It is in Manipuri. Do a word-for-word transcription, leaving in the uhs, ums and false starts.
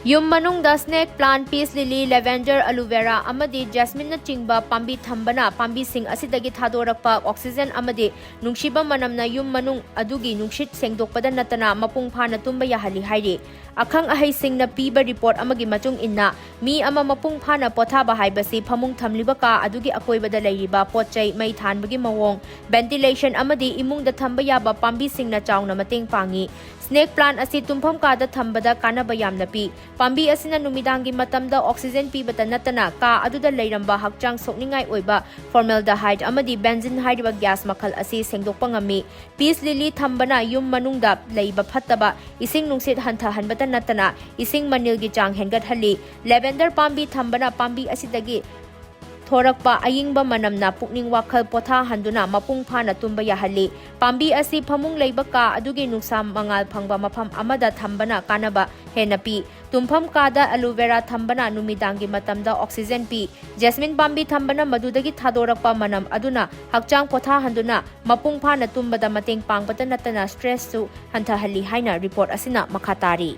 ꯌꯨꯝ ꯃꯅꯨꯡꯗ snake plant, peace lily, lavender, aloe vera ꯑꯃꯗꯤ jasmine ꯅꯆꯤꯡꯕ ꯄꯥꯝꯕꯤ ꯊꯝꯕꯅ ꯄꯥꯝꯕꯤꯁꯤꯡ ꯑꯁꯤꯗꯒꯤ ꯊꯥꯗꯣꯔꯛꯄ oxygen ꯑꯃꯗꯤ ꯅꯨꯡꯁꯤꯕ ꯃꯅꯝꯅ ꯌꯨꯝ ꯃꯅꯨꯡ ꯑꯗꯨꯒꯤ ꯅꯨꯡꯁꯤꯠ ꯁꯦꯡꯗꯣꯛꯄꯗ ꯅꯠꯇꯅ ꯃꯄꯨꯡ ꯐꯥꯅ ꯇꯨꯝꯕ ꯌꯥꯍꯜꯂꯤ ꯍꯥꯏꯔꯤ꯫ ꯑꯈꯪ ꯑꯍꯩꯁꯤꯡꯅ ꯄꯤꯕ report ꯑꯃꯒꯤ ꯃꯇꯨꯡ ꯏꯟꯅ, ꯃꯤ ꯑꯃ ꯃꯄꯨꯡ ꯐꯥꯅ ꯄꯣꯊꯥꯕ ꯍꯥꯏꯕꯁꯤ ꯐꯃꯨꯡ ꯊꯝꯂꯤꯕ ꯀꯥ ꯑꯗꯨꯒꯤ ꯑꯀꯣꯏꯕꯗ ꯂꯩꯔꯤꯕ ꯄꯣꯠ ꯆꯩ, ꯃꯩ ꯊꯥꯟꯕꯒꯤ ꯃꯑꯣꯡ, ventilation ꯑꯃꯗꯤ ꯏꯃꯨꯡꯗ ꯊꯝꯕ ꯌꯥꯕ ꯄꯥꯝꯕꯤꯁꯤꯡꯅ ꯆꯥꯎꯅ ꯃꯇꯦꯡ ꯄꯥꯡꯏ꯫ Snake plant ꯑꯁꯤ ꯇꯨꯝꯐꯝ ꯀꯥꯗ ꯊꯝꯕꯗ ꯀꯥꯟꯅꯕ ꯌꯥꯝꯅ ꯄꯤ꯫ ꯄꯥꯝꯕꯤ ꯑꯁꯤꯅ ꯅꯨꯃꯤꯗꯥꯡꯒꯤ ꯃꯇꯝꯗ oxygen ꯄꯤꯕꯇ ꯅꯠꯇꯅ ꯀꯥ ꯑꯗꯨꯗ ꯂꯩꯔꯝꯕ ꯍꯛꯆꯥꯡ ꯁꯣꯛꯅꯤꯡꯉꯥꯏ ꯑꯣꯏꯕ formaldehyde ꯑꯃꯗꯤ benzene ꯍꯥꯏꯔꯤꯕ gas ꯃꯈꯜ ꯑꯁꯤ ꯁꯦꯡꯗꯣꯛꯄ ꯉꯝꯃꯤ꯫ Peace lily ꯊꯝꯕꯅ ꯌꯨꯝ ꯃꯅꯨꯡꯗ ꯂꯩꯕ ꯐꯠꯇꯕ ꯏꯁꯤꯡ ꯅꯨꯡꯁꯤꯠ ꯍꯟꯊꯍꯟꯕꯇ ꯅꯠꯇꯅ ꯏꯁꯤꯡ ꯃꯅꯤꯜꯒꯤ ꯆꯥꯡ ꯍꯦꯟꯒꯠꯍꯜꯂꯤ꯫ Lavender ꯄꯥꯝꯕꯤ ꯊꯝꯕꯅ ꯄꯥꯝꯕꯤ ꯑꯁꯤꯗꯒꯤ ꯊꯣꯔꯛꯄ ꯑꯏꯪꯕ ꯃꯅꯝꯅ ꯄꯨꯛꯅꯤꯡ ꯋꯥꯈꯜ ꯄꯣꯊꯥꯍꯟꯗꯨꯅ ꯃꯄꯨꯡ ꯐꯥꯅ ꯇꯨꯝꯕ ꯌꯥꯍꯜꯂꯤ꯫ ꯄꯥꯝꯕꯤ ꯑꯁꯤ ꯐꯃꯨꯡ ꯂꯩꯕ ꯀꯥ ꯑꯗꯨꯒꯤ ꯅꯨꯡꯁꯥ ꯃꯉꯥꯜ ꯐꯪꯕ ꯃꯐꯝ ꯑꯃꯗ ꯊꯝꯕꯅ ꯀꯥꯟꯅꯕ ꯍꯦꯟꯅ ꯄꯤ꯫ ꯇꯨꯝꯐꯝ ꯀꯥꯗ aloe vera ꯊꯝꯕꯅ ꯅꯨꯃꯤꯗꯥꯡꯒꯤ ꯃꯇꯝꯗ oxygen ꯄꯤ꯫ Jasmine ꯄꯥꯝꯕꯤ ꯊꯝꯕꯅ ꯃꯗꯨꯗꯒꯤ ꯊꯥꯗꯣꯔꯛꯄ ꯃꯅꯝ ꯑꯗꯨꯅ ꯍꯛꯆꯥꯡ ꯄꯣꯊꯥꯍꯟꯗꯨꯅ ꯃꯄꯨꯡ ꯐꯥꯅ ꯇꯨꯝꯕꯗ ꯃꯇꯦꯡ ꯄꯥꯡꯕꯇ ꯅꯠꯇꯅ stressꯁꯨ ꯍꯟꯊꯍꯜꯂꯤ ꯍꯥꯏꯅ report ꯑꯁꯤꯅ ꯃꯈꯥ ꯇꯥꯔꯤ꯫